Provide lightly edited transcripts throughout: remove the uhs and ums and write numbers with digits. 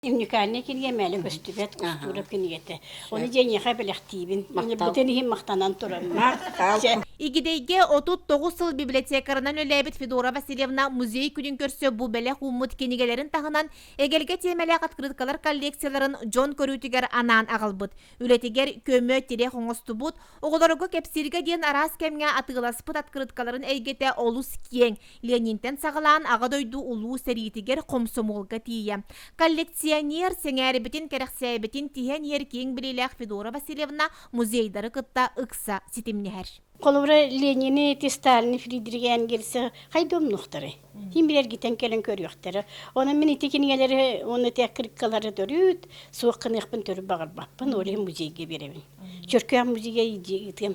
Уникальнай кинигэ мээлэ көстүбэт кустуурап кинигэтэ. Ону дьиэниэхэ бэлэхтиибин. Бүтэн иһин махтанан тураммын. Махтал. Игидэйгэ 39 сыл библиотекарынан үлэлээбит Федора Васильевна музей күнүн көрсө бу бэлэх ууммут кинигэлэрин таһынан эгэлгэ тиэмэлээх открыткалар коллекцияларын дьон көрүүтүгэр анаан аҕалбыт. Үлэтигэр көмө, тирэх оҥостубут, оҕолорго кэпсииргэ диэн араас кэмҥэ атыыласпыт открыткаларын эйгэтэ олус киэҥ. Ленинтэн саҕалаан Аҕа дойду Улуу сэриитигэр хомсомуолга тиийэ. Коллекционер сэҥээрбитин, кэрэхсээбитин тиһэн иһэр киэҥ билиилээх Федора Васильевна музейдары кытта ыкса ситимнэһэр. Холобура, Ленини, ити Сталины, Фридрихи Энгельсы хайда умнуохтарай? Ким билэргитэн кэлэн көрүөхтэрэ. Онон мин ити кинигэлэри уонна ити аккырыккалары төрүт, суох гыныахпын төрүт баҕарбаппын, ол иһин музейга биэрэбин. Чөркөөх музейга ыытыам.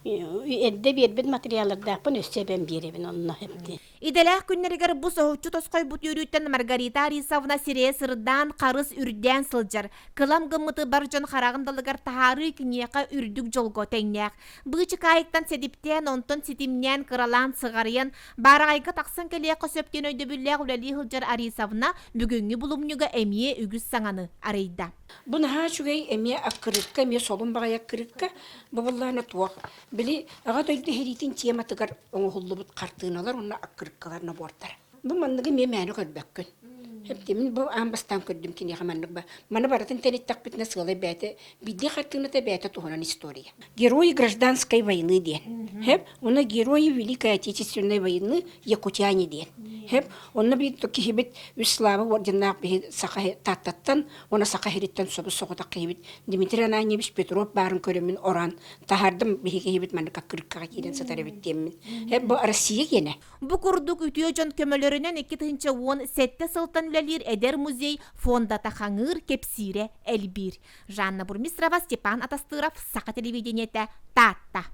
Эрдэ биэрбит материаллардаахпын өссө эбэн биэрэбин онно эбди. Идэлээх күннэригэр бу соһуччу тосхойбут үөрүүттэн Маргарита Арисовна сирэйэ сырдаан, харыс үрдээн сылдьар. Кылам гыммыты бар дьон хараҕын далыгар таһаарыы киниэхэ үрдүк дьолго тэҥнээх. Быычыкаайыктан сэдиптээн, онтон ситимнээн, кыралаан сыҕарыйан, баараҕайга тахсан кэлиэххэ сөп диэн өйдөбүллээх үлэлии сылдьар Арисовна бүгүҥҥү булумньуга эмиэ үгүс саҥаны арыйда. Бу наһаа үчүгэй эмиэ аккырыыкка, эмиэ солун баҕайы аккырыыкка. Бу буоллаҕына туох, били Аҕа дойду сэриитин тематыгар оҥоһуллубут хартыыналар уонна аккырыыккалар набордара. Бу манныгы эмиэ мээнэ көрбөккүн. Мин бу аан бастаан көрдүм киниэхэ маннык ба. Маны барытын тэниттэхпитинэ сыалай бэйэтэ биирдии хартыыната бэйэтэ туһунан история. Герои гражданской войны диэн. Хэп, уонна герои Великой Отечественной войны якутяне диэн. Хэп, онно биир киһибит үс слава орденнаах биһи саха Тааттаттан уонна Саха сириттэн собус-соҕотох киһибит Дмитрий Ананьевич Петров баарын көрөммүн орон таһаардым биһиги киһибит маннык аккырыккаҕа киирэн сытар эбит диэммин. Бу Россия гиэнэ. Бу курдук үтүө дьон көмөлөрүнэн 2017 сылтан үлэлиир эдэр музей фондата хаҥыыр, кэпсиирэ элбиир. Жанна Бурмистрова, Степан Атастыров, Саха телевидениетэ, Таатта.